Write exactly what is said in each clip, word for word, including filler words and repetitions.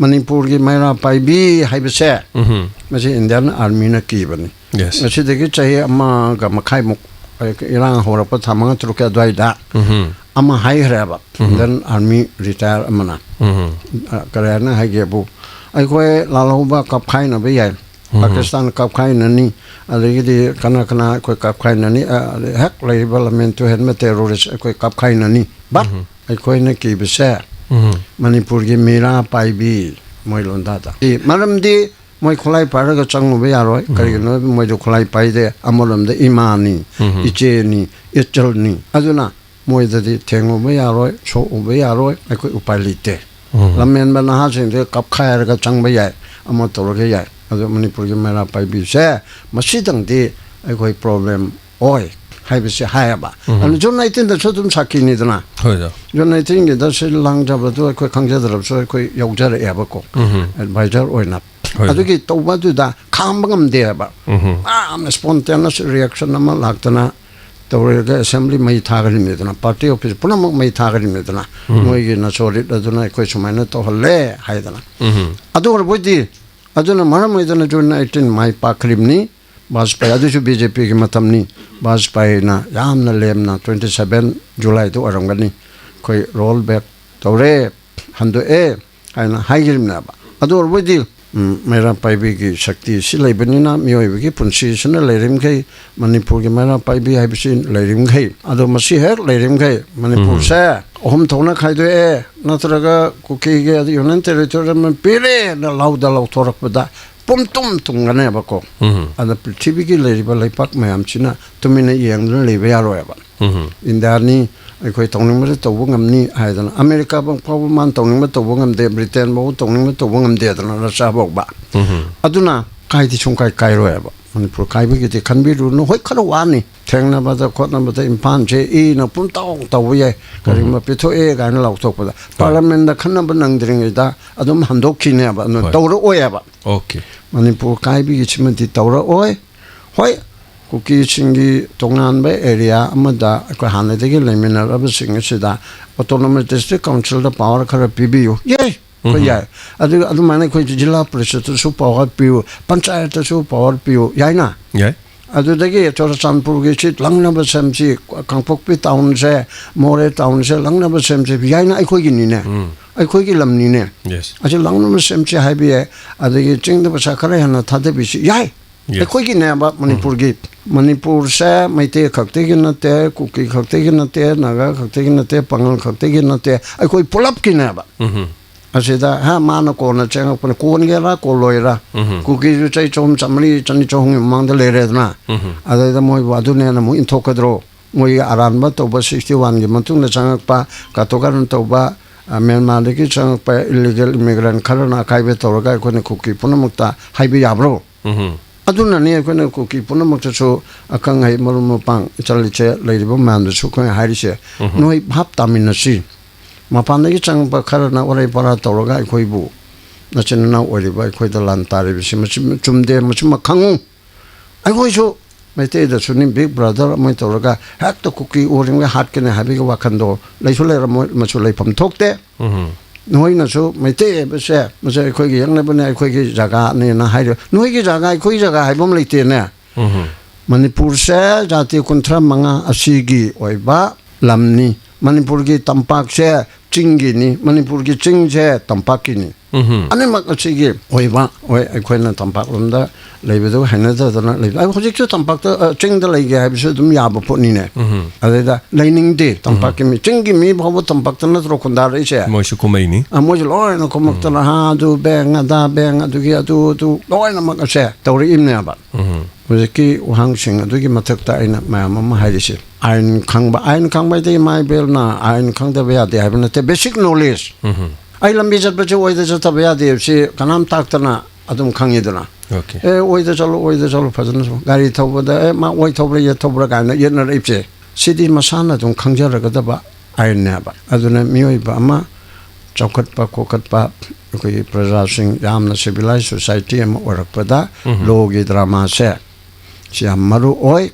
ꯃꯅꯤꯄꯨꯔꯒꯤ ꯃꯩꯔꯥ ꯄꯥꯏꯕꯤ ꯍꯥꯏꯕꯁꯦ, ꯎꯝ ꯃꯁꯤ ꯏꯟꯗꯤꯌꯥꯟ ꯑꯥꯔꯃꯤꯅ ꯀꯤꯕꯅꯤ꯫ ꯌꯦꯁ ꯉꯁꯤꯗꯒꯤ ꯆꯍꯤ ꯑꯃꯒ ꯃꯈꯥꯏꯃꯨꯛ ꯏꯔꯥꯡ ꯍꯧꯔꯛꯄ ꯊꯥ ꯃꯉꯥ ꯇꯔꯨꯛꯀꯤ ꯑꯗꯨꯋꯥꯏꯗ ꯎꯝ ꯑꯃ ꯍꯥꯏꯈ꯭ꯔꯦꯕ, ꯏꯟꯗꯤꯌꯟ ꯑꯥꯔꯃꯤ ꯔꯤꯇꯥꯌꯔ ꯑꯃꯅ꯫ ꯎꯝ ꯑ, ꯀꯔꯤ ꯍꯥꯏꯅ ꯍꯥꯏꯒꯦꯕꯨ, ꯑꯩꯈꯣꯏ ꯂꯥꯜꯍꯧꯕ ꯀꯞꯈꯥꯏꯅꯕ ꯌꯥꯏ, ꯄꯥꯀꯤꯁꯇꯥꯟ ꯀꯞꯈꯥꯏꯅꯅꯤ, ꯑꯗꯒꯤꯗꯤ ꯀꯅꯥ ꯀꯅꯥ ꯑꯩꯈꯣꯏ ꯀꯞꯈꯥꯏꯅꯅꯤ, ꯑ, ꯍꯦꯛ ꯂꯩꯔꯤꯕ ꯂꯝꯃꯦꯟ ꯇꯨꯍꯦꯟꯕ ꯇꯦꯔꯣꯔꯤꯁ ꯑꯩꯈꯣꯏ ꯀꯞꯈꯥꯏꯅꯅꯤ꯫ ꯕꯠ ꯑꯩꯈꯣꯏꯅ ꯀꯤꯕꯁꯦ ꯎꯝ ꯃꯅꯤꯄꯨꯔꯒꯤ ꯃꯤꯔꯥ ꯄꯥꯏꯕꯤ ꯃꯣꯏ ꯂꯣꯟꯗꯥꯗ꯫ ꯏ, ꯃꯔꯝꯗꯤ ꯃꯣꯏ ꯈꯨꯠꯂꯥꯏ ꯄꯥꯏꯔꯒ ꯆꯪꯉꯨꯕ ꯌꯥꯔꯣꯏ꯫ ꯀꯔꯤꯒꯤꯅꯣ ꯍꯥꯏꯕꯗ ꯃꯣꯏꯗꯤ ꯈꯨꯠꯂꯥꯏ ꯄꯥꯏꯗꯦ꯫ ꯑꯃꯔꯣꯝꯗ ꯏꯃꯥꯅꯤ, ꯎꯝ ꯏꯆꯦꯅꯤ, ꯏꯆꯜꯅꯤ꯫ ꯑꯗꯨꯅ ꯃꯣꯏꯗꯗꯤ ꯊꯦꯡꯉꯨꯕ ꯌꯥꯔꯣꯏ, ꯁꯣꯛꯎꯕ ꯌꯥꯔꯣꯏ꯫ ꯑꯩꯈꯣꯏ ꯎꯄꯥꯏ ꯂꯩꯇꯦ꯫ ꯎꯝ ꯂꯝꯍꯦꯟꯕ ꯅꯍꯥꯁꯤꯡꯗꯤ ꯀꯞꯈꯥꯏꯔꯒ ꯆꯪꯕ ꯌꯥꯏ, ꯑꯃ ꯇꯧꯔꯒ ꯌꯥꯏ꯫ ꯑꯗꯣ ꯃꯅꯤꯄꯨꯔꯒꯤ ꯃꯩꯔꯥ ꯄꯥꯏꯕꯤꯁꯦ ꯃꯁꯤꯗꯪꯗꯤ ꯑꯩꯈꯣꯏ ꯄ꯭ꯔꯣꯕ꯭ꯂꯦꯝ ꯑꯣꯏ ꯍꯥꯏꯕꯁꯦ ꯍꯥꯏꯌꯦꯕ꯫ ꯎꯝ꯫ ꯑꯗꯨ ꯖꯨꯟ ꯑꯩꯠꯇꯤꯟꯗꯁꯨ ꯑꯗꯨꯝ ꯁꯥꯈꯤꯅꯤꯗꯅ꯫ ꯍꯣꯏ ꯑꯣꯖꯥ ꯖꯨꯟ ꯑꯩꯠꯇꯤꯟꯒꯤꯗ ꯁꯤ ꯂꯥꯡꯖꯕꯗꯨ ꯑꯩꯈꯣꯏ ꯈꯪꯖꯗ꯭ꯔꯕꯁꯨ ꯑꯩꯈꯣꯏ ꯌꯥꯎꯖꯔꯛꯑꯦꯕꯀꯣ, ꯎꯝ ꯑꯦꯗꯚꯥꯏꯖꯔ ꯑꯣꯏꯅ꯫ ꯍꯣꯏ꯫ ꯑꯗꯨꯒꯤ ꯇꯧꯕꯗꯨꯗ ꯈꯥꯝꯕ ꯉꯝꯗꯦꯕ꯫ ꯎꯝ ꯌꯥꯝꯅ ꯁ꯭ꯄꯣꯟꯇꯦꯅꯁ ꯔꯤꯌꯦꯛꯁꯟ ꯑꯃ ꯂꯥꯛꯇꯅ ꯇꯧꯔꯒ ꯑꯦꯁꯦꯝꯕ꯭ꯂꯤ ꯃꯩ ꯊꯥꯈ꯭ꯔꯤꯕꯅꯤꯗꯅ, ꯄꯥꯔꯇꯤ ꯑꯣꯐꯤꯁ ꯄꯨꯝꯅꯃꯛ ꯃꯩ ꯊꯥꯈ꯭ꯔꯤꯕꯅꯤꯗꯅ, ꯎꯝ꯫ ꯃꯣꯏꯒꯤ ꯅꯆꯣꯔꯤꯠ ꯑꯗꯨꯅ ꯑꯩꯈꯣꯏ ꯁꯨꯃꯥꯏꯅ ꯇꯧꯍꯜꯂꯦ ꯍꯥꯏꯗꯅ꯫ ꯎꯝ ꯑꯗꯨ ꯑꯣꯏꯔꯕꯣꯏꯗꯤ, ꯑꯗꯨꯅ ꯃꯔꯝ ꯑꯣꯏꯗꯅ ꯖꯨꯟ ꯑꯩꯠꯇꯤꯟ ꯃꯥꯏ ꯄꯥꯛꯈ꯭ꯔꯤꯕꯅꯤ꯫ ꯕꯥꯖꯄꯥꯏ, ꯑꯗꯨꯁꯨ ꯕꯤ ꯖꯦ ꯄꯤꯒꯤ ꯃꯇꯝꯅꯤ꯫ ꯕꯥꯖꯄꯥꯏꯅ ꯌꯥꯝꯅ ꯂꯦꯝꯅ, ꯇ꯭ꯋꯦꯟꯇꯤ ꯁꯚꯦꯟ ꯖꯨꯂꯥꯏꯗ ꯑꯣꯏꯔꯝꯒꯅꯤ, ꯑꯩꯈꯣꯏ ꯔꯣꯜ ꯕꯦꯛ ꯇꯧꯔꯦ, ꯍꯟꯗꯣꯛꯑꯦ ꯍꯥꯏꯅ ꯍꯥꯏꯈꯤꯕꯅꯦꯕ꯫ ꯑꯗꯨ ꯑꯣꯏꯔꯕꯣꯏꯗꯤ, ꯎꯝ, ꯃꯩꯔꯥ ꯄꯥꯏꯕꯤꯒꯤ ꯁꯛꯇꯤ ꯁꯤ ꯂꯩꯕꯅꯤꯅ, ꯃꯤꯑꯣꯏꯕꯒꯤ ꯄꯨꯟꯁꯤꯁꯤꯅ ꯂꯩꯔꯤꯃꯈꯩ, ꯃꯅꯤꯄꯨꯔꯒꯤ ꯃꯩꯔꯥ ꯄꯥꯏꯕꯤ ꯍꯥꯏꯕꯁꯤ ꯂꯩꯔꯤꯃꯈꯩ, ꯑꯗꯣ ꯃꯁꯤ ꯍꯦꯛ ꯂꯩꯔꯤꯃꯈꯩ ꯃꯅꯤꯄꯨꯔꯁꯦ ꯑꯍꯨꯝ ꯊꯣꯛꯅ ꯈꯥꯏꯗꯣꯛꯑꯦ, ꯅꯠꯇ꯭ꯔꯒ ꯀꯨꯀꯤꯒꯤ ꯌꯨꯅꯤꯌꯟ ꯇꯦꯔꯤꯇꯣꯔꯤ ꯑꯃ ꯄꯤꯔꯦꯅ ꯂꯥꯎꯗ ꯂꯥꯎꯊꯣꯔꯛꯄꯗ ꯄꯨꯝꯇꯨꯝ ꯇꯨꯝꯒꯅꯦꯕꯀꯣ꯫ ꯎꯝ ꯑꯗ ꯄ꯭ꯔꯤꯊꯤꯕꯤꯒꯤ ꯂꯩꯔꯤꯕ ꯂꯩꯄꯥꯛ ꯃꯌꯥꯝꯁꯤꯅ ꯇꯨꯃꯤꯟꯅ ꯌꯦꯡꯗꯨꯅ ꯂꯩꯕ ꯌꯥꯔꯣꯏꯕ꯫ ꯎꯝ ꯏꯟꯗꯤꯌꯥꯅꯤ, ꯑꯩꯈꯣꯏ ꯇꯧꯅꯤꯡꯕꯗ ꯇꯧꯕ ꯉꯝꯅꯤ ꯍꯥꯏꯗꯅ, ꯑꯃꯦꯔꯤꯀꯥ ꯐꯥꯎꯕ ꯃꯥꯅ ꯇꯧꯅꯤꯡꯕ ꯇꯧꯕ ꯉꯝꯗꯦ, ꯕ꯭ꯔꯤꯇꯦꯟ ꯐꯥꯎꯕ ꯇꯧꯅꯤꯡꯕ ꯇꯧꯕ ꯉꯝꯗꯦꯗꯅ, ꯔꯁꯤꯌꯥ ꯐꯥꯎꯕ꯫ ꯎꯝ ꯑꯗꯨꯅ ꯀꯥꯏꯗꯤ ꯁꯨꯡꯀꯥꯏ ꯀꯥꯏꯔꯣꯏꯕ꯫ ꯃꯅꯤꯄꯨꯔ ꯀꯥꯏꯕꯒꯤꯗꯤ ꯈꯟꯕꯤꯔꯨꯅꯨ꯫ ꯍꯣꯏ, ꯈꯔ ꯋꯥꯅꯤ, ꯊꯦꯡꯅꯕꯗ ꯈꯣꯠꯅꯕꯗ ꯏꯝꯐꯥꯜꯁꯦ ꯏꯅ ꯄꯨꯝꯇꯥꯎ ꯇꯧꯕ ꯌꯥꯏ, ꯀꯔꯤꯒꯨꯝꯕ ꯄꯤꯊꯣꯛꯑꯦ ꯀꯥꯏꯅ ꯂꯥꯎꯊꯣꯛꯄꯗ ꯄꯥꯔꯂꯤꯌꯥꯃꯦꯟꯗ ꯈꯟꯅꯕ ꯅꯪꯗ꯭ꯔꯤꯉꯩꯗ ꯑꯗꯨꯝ ꯍꯟꯗꯣꯛꯈꯤꯅꯦꯕ, ꯑꯗꯨꯅ ꯍꯣꯏ꯫ ꯇꯧꯔꯛꯑꯣꯏꯕ꯫ ꯑꯣꯀꯦ ꯃꯅꯤꯄꯨꯔ ꯀꯥꯏꯕꯒꯤꯁꯤꯃꯗꯤ ꯇꯧꯔꯛꯑꯣꯏ꯫ ꯍꯣꯏ, ꯀꯨꯀꯤꯁꯤꯡꯒꯤ ꯇꯣꯉꯥꯟꯕ ꯑꯦꯔꯤꯌꯥ ꯑꯃꯗ ꯑꯩꯈꯣꯏ ꯍꯥꯟꯅꯗꯒꯤ ꯂꯩꯃꯤꯟꯅꯔꯕꯁꯤꯡ ꯑꯁꯤꯗ ꯑꯣꯇꯣꯅꯣꯃꯁ ꯗꯤꯁꯇ꯭ꯔꯤꯛ ꯀꯥꯎꯟꯁꯤꯜꯗ ꯄꯥꯋꯔ ꯈꯔ ꯄꯤꯕꯤꯌꯨ꯫ ꯌꯥꯏ, ꯑꯩꯈꯣꯏ ꯎꯝ꯫ ꯌꯥꯏ꯫ ꯑꯗꯨꯒ ꯑꯗꯨꯃꯥꯏꯅ ꯑꯩꯈꯣꯏ ꯖꯤꯂꯥ ꯄꯔꯤꯁꯠꯇꯁꯨ ꯄꯥꯋꯔ ꯄꯤꯌꯨ, ꯄꯟꯆꯥꯌꯠꯇꯁꯨ ꯄꯥꯋꯔ ꯄꯤꯌꯨ, ꯌꯥꯏꯅ? ꯌꯥꯏ꯫ ꯑꯗꯨꯗꯒꯤ ꯆꯨꯔꯆꯥꯟꯄꯨꯔꯒꯤ ꯁꯤ ꯂꯪꯅꯕ ꯁꯦꯝꯁꯤ, ꯀꯥꯡꯄꯣꯛꯄꯤ ꯇꯥꯎꯟꯁꯦ, ꯃꯣꯔꯦ ꯇꯥꯎꯟꯁꯦ ꯂꯪꯅꯕ ꯁꯦꯝꯁꯤ, ꯌꯥꯏꯅ? ꯑꯩꯈꯣꯏꯒꯤꯅꯤꯅꯦ, ꯎꯝ꯫ ꯑꯩꯈꯣꯏꯒꯤ ꯂꯝꯅꯤꯅꯦ꯫ Yes꯫ ꯑꯁꯤ ꯂꯪꯅꯕ ꯁꯦꯝꯁꯤ ꯍꯥꯏꯕ ꯌꯥꯏ꯫ ꯑꯗꯒꯤ ꯆꯤꯡꯗ ꯄꯩꯁꯥ ꯈꯔ ꯍꯦꯟꯅ ꯊꯥꯗꯕꯤꯁꯤ ꯌꯥꯏ꯫ Yes꯫ ꯑꯩꯈꯣꯏꯒꯤꯅꯦꯕ ꯎꯝ꯫ ꯃꯅꯤꯄꯨꯔꯒꯤ꯫ ꯃꯅꯤꯄꯨꯔꯁꯦ ꯃꯩꯇꯩ ꯈꯛꯇꯒꯤ ꯅꯠꯇꯦ, ꯀꯨꯀꯤ ꯈꯛꯇꯒꯤ ꯅꯠꯇꯦ, ꯅꯥꯒꯥ ꯈꯛꯇꯒꯤ ꯅꯠꯇꯦ, ꯄꯥꯉꯜ ꯈꯛꯇꯒꯤ ꯅꯠꯇꯦ, ꯑꯩꯈꯣꯏ ꯄꯨꯂꯞꯀꯤꯅꯦꯕ꯫ ꯎꯝ꯫ ꯑꯁꯤꯗ ꯍꯥ, ꯃꯥꯅ ꯀꯣꯟꯅ ꯆꯪꯉꯛꯄꯅꯦ, ꯀꯣꯟꯒꯦꯔꯥ ꯀꯣꯜꯂꯣꯏꯔꯥ, ꯎꯝ꯫ ꯀꯨꯀꯤꯁꯨ ꯆꯍꯤ ꯆꯍꯨꯝ ꯆꯥꯃꯔꯤ, ꯆꯅꯤ ꯆꯍꯨꯝꯒꯤ ꯃꯃꯥꯡꯗ ꯂꯩꯔꯦꯗꯅ꯫ ꯎꯝ꯫ ꯑꯗꯩꯗ ꯃꯣꯏꯕꯨ ꯑꯗꯨꯅꯦꯅ ꯑꯃꯨꯛ ꯏꯟꯊꯣꯛꯀꯗ꯭ꯔꯣ? ꯃꯣꯏꯒꯤ ꯑꯔꯥꯟꯕ ꯇꯧꯕ, ꯁꯤꯛꯁꯇꯤ ꯋꯥꯟꯒꯤ ꯃꯇꯨꯡꯗ ꯆꯪꯉꯛꯄ, ꯀꯥꯇꯣꯀꯥꯔꯟ ꯇꯧꯕ, ꯑ, ꯃ꯭ꯌꯥꯟꯃꯥꯔꯗꯒꯤ ꯆꯪꯉꯛꯄ ꯏꯂꯤꯒꯦꯜ ꯏꯃꯤꯒ꯭ꯔꯦꯟ ꯈꯔꯅ ꯑꯀꯥꯏꯕ ꯇꯧꯔꯒ ꯑꯩꯈꯣꯏꯅ ꯀꯨꯀꯤ ꯄꯨꯝꯅꯃꯛꯇ ꯍꯥꯏꯕ ꯌꯥꯕ꯭ꯔꯣ? ꯎꯝ꯫ ꯑꯗꯨꯅꯅꯤ ꯑꯩꯈꯣꯏꯅ ꯀꯨꯀꯤ ꯄꯨꯝꯅꯃꯛꯇꯁꯨ, ꯑꯈꯪ ꯑꯍꯩ, ꯃꯔꯨꯞ ꯃꯄꯥꯡ, ꯏꯆꯜ ꯏꯆꯦ ꯂꯩꯔꯤꯕ ꯃꯌꯥꯝꯗꯁꯨ ꯑꯩꯈꯣꯏꯅ ꯍꯥꯏꯔꯤꯁꯦ, ꯎꯝ꯫ ꯅꯣꯏ ꯚꯥꯞ ꯇꯥꯃꯤꯟꯅꯁꯤ꯫ ꯃꯄꯥꯟꯗꯒꯤ ꯆꯪꯉꯛꯄ ꯈꯔꯅ ꯋꯥꯔꯩ ꯄꯔꯥ ꯇꯧꯔꯒ ꯑꯩꯈꯣꯏꯕꯨ, ꯅꯆꯤꯟ ꯅꯅꯥꯎ ꯑꯣꯏꯔꯤꯕ ꯑꯩꯈꯣꯏꯗ ꯂꯥꯟ ꯇꯥꯔꯤꯕꯁꯤ ꯃꯁꯤ ꯆꯨꯝꯗꯦ, ꯃꯁꯤꯃ ꯈꯪꯉꯨ꯫ ꯑꯩꯈꯣꯏꯁꯨ ꯃꯩꯇꯩꯗꯁꯨꯅꯤ, ꯕꯤꯛ ꯕ꯭ꯔꯗꯔ ꯑꯃ ꯇꯧꯔꯒ ꯍꯦꯛꯇ ꯀꯨꯀꯤ ꯑꯣꯔꯤꯡꯒ ꯍꯥꯠꯀꯅꯤ ꯍꯥꯏꯕꯒꯤ ꯋꯥꯈꯟꯗꯣ ꯂꯩꯁꯨ ꯂꯩꯔꯝꯃꯣꯏ, ꯃꯁꯨ ꯂꯩꯐꯝ ꯊꯣꯛꯇꯦ꯫ ꯎꯝ꯫ ꯅꯣꯏꯅꯁꯨ ꯃꯩꯇꯩ ꯍꯥꯏꯕꯁꯦ, ꯃꯁꯤ ꯑꯩꯈꯣꯏꯒꯤ ꯌꯦꯛꯅꯕꯅꯦ, ꯑꯩꯈꯣꯏꯒꯤ ꯖꯒꯥꯅꯦꯅ ꯍꯥꯏꯔ, ꯅꯣꯏꯒꯤ ꯖꯒꯥ, ꯑꯩꯈꯣꯏꯒꯤ ꯖꯒꯥ ꯍꯥꯏꯕ ꯑꯃ ꯂꯩꯇꯦꯅꯦ꯫ ꯎꯝ꯫ ꯃꯅꯤꯄꯨꯔꯁꯦ ꯖꯥꯇꯤ ꯀꯨꯟꯊ꯭ꯔꯥ ꯃꯉꯥ ꯑꯁꯤꯒꯤ ꯑꯣꯏꯕ ꯂꯝꯅꯤ꯫ ꯃꯅꯤꯄꯨꯔꯒꯤ ꯇꯝꯄꯥꯛꯁꯦ ꯆꯤꯡꯒꯤꯅꯤ, ꯃꯅꯤꯄꯨꯔꯒꯤ ꯆꯤꯡꯁꯦ ꯇꯝꯄꯥꯛꯀꯤꯅꯤ꯫ ꯎꯝ꯫ ꯑꯅꯤꯃꯛ ꯑꯁꯤꯒꯤ ꯑꯣꯏꯕ, ꯍꯣꯏ, ꯑꯩꯈꯣꯏꯅ ꯇꯝꯄꯥꯛꯂꯣꯝꯗ ꯂꯩꯕꯗꯨ ꯍꯩꯅꯗꯗꯅ ꯂꯩꯕ꯫ ꯑꯩ ꯍꯧꯖꯤꯛꯁꯨ ꯇꯝꯄꯥꯛꯇ, ꯑ, ꯆꯤꯡꯗ ꯂꯩꯒꯦ ꯍꯥꯏꯕꯁꯨ ꯑꯗꯨꯝ ꯌꯥꯕ ꯄꯣꯠꯅꯤꯅꯦ꯫ ꯎꯝ꯫ ꯑꯗꯩꯗ ꯂꯩꯅꯤꯡꯗꯦ ꯇꯝꯄꯥꯛꯀꯤ ꯃꯤ꯫ ꯆꯤꯡꯒꯤ ꯃꯤ ꯐꯥꯎꯕ ꯇꯝꯄꯥꯛꯇ ꯅꯠꯇ꯭ꯔꯣ ꯈꯨꯟꯗꯥꯔꯛꯏꯁꯦ? ꯃꯣꯏꯁꯨ ꯀꯨꯝꯃꯛꯏꯅꯤ꯫ ꯑ, ꯃꯣꯏꯁꯨ ꯂꯣꯏꯅ ꯈꯨꯝꯃꯛꯇꯅ, ꯎꯝ꯫ ꯍꯥ, ꯑꯗꯨ ꯕꯦꯡ, ꯑꯗꯥ ꯕꯦꯡ, ꯑꯗꯨꯒꯤ ꯑꯗꯨ, ꯑꯗꯨ ꯂꯣꯏꯅꯃꯛ ꯑꯁꯦ ꯇꯧꯔꯛꯏꯕꯅꯦꯕ꯫ ꯎꯝ꯫ ꯍꯧꯖꯤꯛꯀꯤ ꯋꯥꯍꯪꯁꯤꯡ ꯑꯗꯨꯒꯤ ꯃꯊꯛꯇ ꯑꯩꯅ ꯃꯌꯥꯝ ꯑꯃ ꯍꯥꯏꯔꯤꯁꯤ, ꯑꯥꯏꯟ ꯈꯪꯕ, ꯑꯥꯏꯟ ꯈꯪꯕ ꯍꯥꯏꯗꯤ ꯏꯃꯥ ꯏꯕꯦꯜꯅ ꯑꯥꯏꯟ ꯈꯪꯗꯕ ꯌꯥꯗꯦ ꯍꯥꯏꯕ ꯅꯠꯇꯦ, ꯕꯦꯁꯤꯛ ꯅꯣꯂꯦꯖ꯫ ꯎꯝ꯫ ꯑꯩ ꯂꯝꯕꯤ ꯆꯠꯄꯁꯦ ꯑꯣꯏꯗ ꯆꯠꯇꯕ ꯌꯥꯗꯦ ꯍꯥꯏꯕꯁꯤ ꯀꯅꯥꯝ ꯇꯥꯛꯇꯅ ꯑꯗꯨꯝ ꯈꯪꯉꯤꯗꯅ꯫ ꯑꯣꯀꯦ꯫ ꯑꯦ, ꯑꯣꯏꯗ ꯆꯠꯂꯣ, ꯑꯣꯏꯗ ꯆꯠꯂꯣ, ꯐꯖꯅ ꯆꯠꯂꯣ꯫ ꯒꯥꯔꯤ ꯊꯧꯕꯗ, "ꯑꯦ, ꯃꯥ ꯑꯣꯏ ꯊꯧꯕ꯭ꯔꯥ, ꯌꯦꯠ ꯊꯧꯕ꯭ꯔꯥ?" ꯀꯥꯏꯅ ꯌꯦꯠꯅꯔꯛꯏꯕꯁꯦ, ꯁꯤꯗꯤ ꯃꯁꯥꯅ ꯑꯗꯨꯝ ꯈꯪꯖꯔꯒꯗꯕ ꯑꯥꯏꯟꯅꯦꯕ꯫ ꯑꯗꯨꯅ ꯃꯤꯑꯣꯏꯕ ꯑꯃ ꯆꯥꯎꯈꯠꯄ ꯈꯣꯀꯠꯄ, ꯑꯩꯈꯣꯏꯒꯤ ꯄ꯭ꯔꯖꯥꯁꯤꯡ ꯌꯥꯝꯅ ꯁꯤꯚꯤꯂꯥꯏꯁ ꯁꯣꯁꯥꯏꯇꯤ ꯑꯃ ꯑꯣꯏꯔꯛꯄꯗ, ꯎꯝ꯫ ꯂꯣꯒꯤ ꯗ꯭ꯔꯃꯥꯁꯦ ꯁꯤ ꯌꯥꯝ ꯃꯔꯨ ꯑꯣꯏ꯫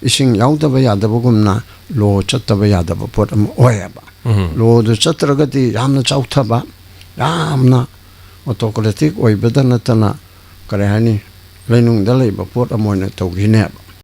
ꯏꯁꯤꯡ ꯌꯥꯎꯗꯕ ꯌꯥꯗꯕꯒꯨꯝꯅ ꯂꯣ ꯆꯠꯇꯕ ꯌꯥꯗꯕ ꯄꯣꯠ ꯑꯃ ꯑꯣꯏꯌꯦꯕ꯫ ꯎꯝ꯫ ꯂꯣꯗꯨ ꯆꯠꯇ꯭ꯔꯒꯗꯤ ꯌꯥꯝꯅ ꯆꯥꯎꯊꯕ, ꯌꯥꯝꯅ ꯑꯣꯇꯣꯀ꯭ꯔꯦꯇꯤꯛ ꯑꯣꯏꯕꯗ ꯅꯠꯇꯅ, ꯀꯔꯤ ꯍꯥꯏꯅꯤ, ꯂꯩꯅꯨꯡꯗ ꯂꯩꯕ ꯄꯣꯠ ꯑꯃ ꯑꯣꯏꯅ ꯇꯧꯈꯤꯅꯦꯕ꯫